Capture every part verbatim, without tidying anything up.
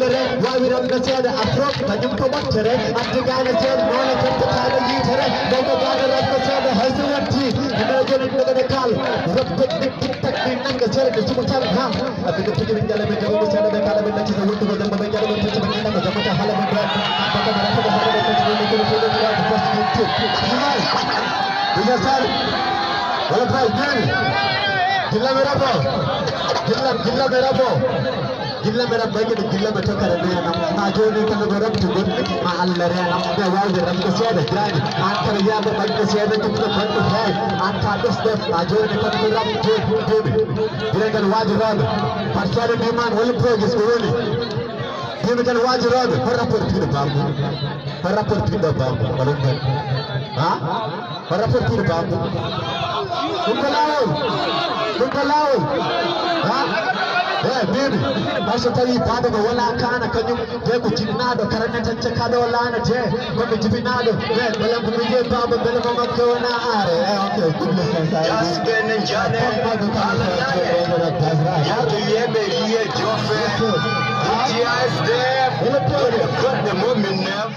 Wulere, wawi rap no seeɗa, afro, kañum ko ɓattere. Addi gaane seeɗa, noone kebtataano yitere. Ɗomo gaane rap no seeɗa, hay so watti. Hino jooni ɗoɗo ɓe kaal. Rap technique, tic tac, ɗi nannga seeɗa, ɗi sumo tan, ha. Abide tigi ɓe jala ɓe jaɓa ɓe seeɗa, ɓe kala ɓe natti so wontugo jamba, ɓe jaɓa ɓe tacci ɓe ñiiɗa ko jamba, ta hala ɓe doon. Baba ɓe rafata hala ɓe tacci ɓe ñiiɗa ko ɓe doon, ko first game too. Ɗiga sar. Wala fay, jeni. Gilla ɓe rafo. Gilla, gilla ɓe rafo. Gilla ɓe rafo, ɓe kadi gilla ɓe tokkata ɓe nam. Ma jooni tan ko rafti gonɗi, ma Allah reenam. Ɓe wawde rafde seeɗa, jaani. An tan yaaba baɗɗo seeɗa, ɗum ko baɗɗo feewi. An ka ɗos ɗos, ma jooni tan ko rafti jooni, jooni. Biregal waajorooɓe. Par seeɗa mbiman wala progrès ko woni. Mbimi tan waajorooɓe, ko rapport piɗo bamɗo. Ko rapport piɗo bamɗo. Ko ɗum tan. Ha? Ko rapport piɗo bamɗo. Ɗum ko laawol. Ɗum ko laawol. Ha? Eh, mbimi. Hay so tawi baaba ko wona kaana kañum, de ko jinnaaɗo, karane tan cakkaɗo laana de. Kono jibinaaɗo, eh, beele ko mi jeyi baaba, beele mo makko wona aare. Eh, ok, ɗum ko sen sa. Jasɓe ne njane, ala nane. Yalto yeɓe yiye jofe. G T S D F, goɗɗe mo min nef.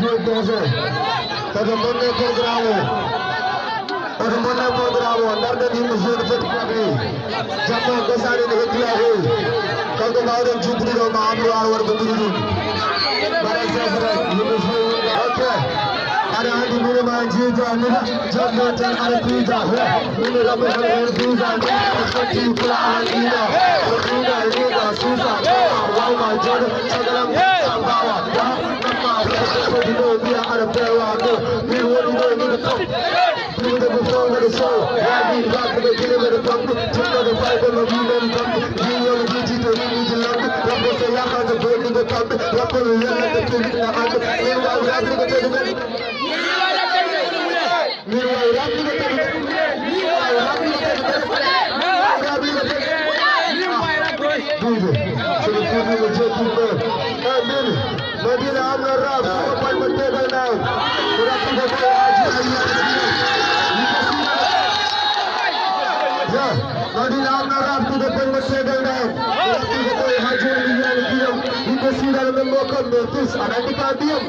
Jeudi onze. Koto bonnee programme o. Koto bonnee programme o. Ndarɗen yimɓe jeudi foti fagri. Jamma gosaani no heddi laaɓoyi. Kanko mbaawɗen juɓɓude ɗo ma Amadou Aar waɗa ko ɓuri ɗum. Mbaɗa sefre, yimɓe jeudi. Ok. Aɗa anndi mino ma jiida nila. Jamma tan aɗa piida. He, mino ramɓe tan heen piida. Nila ko foti pula an ina. Ko ina, ina, suusa. Waw ma jooɗo. Sagalam. Mbawa. Duude, so ɓe fuɗɗiima jeeɗiɗo. Eey, mbimi, Madina am na rap, ko bañ ma tegal naaw. Ko rap ko ko aji aji aji. Ya, Madina am na rap, ko bañ ma tegal naaw. Ko rap ko ko aji aji aji. Yimɓe siidal men mo kam, mais tous, aɗa anndi ka ndiyam.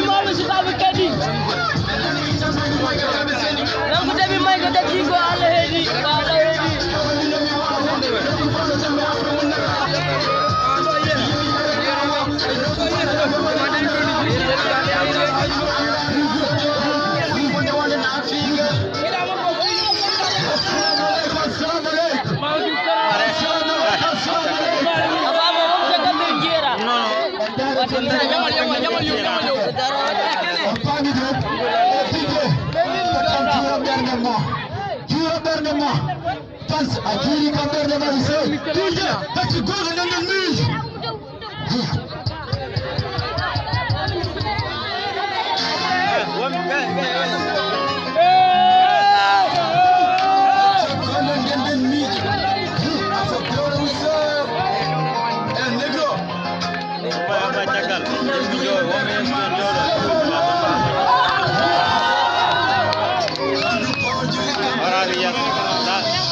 Mawɓe sukaaɓe kadi. Nan ko tawi may ko daki ko Allah heedi, ko Allah heedi. Ababa, wonɓe kamɓe jeera. Wata mi Juuɗo ɓernde ma. Juuɗo ɓernde ma. Fans, a juuri kam ɓernde ma, Hussein. Tuje, tati goɗɗo nanden miiji.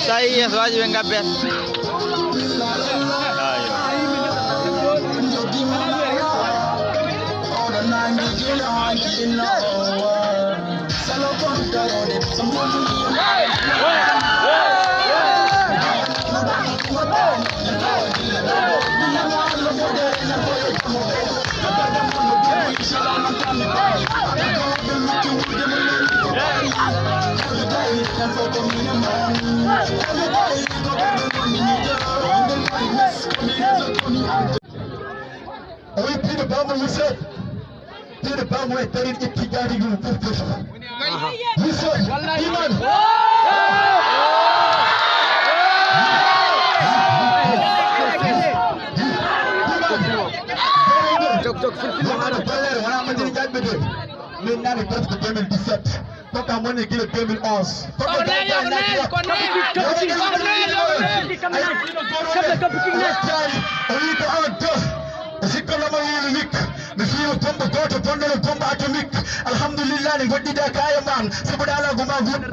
Sa yi yeeso waji ɓe ngabbe. Ayo. O wi piiɗo bammo Yusuf. Piiɗo bammo e tarit itti jaari ɗum fof fof. Yusuf, iman. Cok, cok, fil, fil, wona ko balere, wona ko jini jaɓɓete. Min nani presque deux mille dix-sept. Koko moni gila deux mille onze. Koko dai dai na ko ne. O wi ko on deux. O sikko lama wili lik. Mi fiyo bombo goto, bonno bombo atomique. Alhamdulillah, ni goɗɗi da kaya man. Saboda ala guma guna.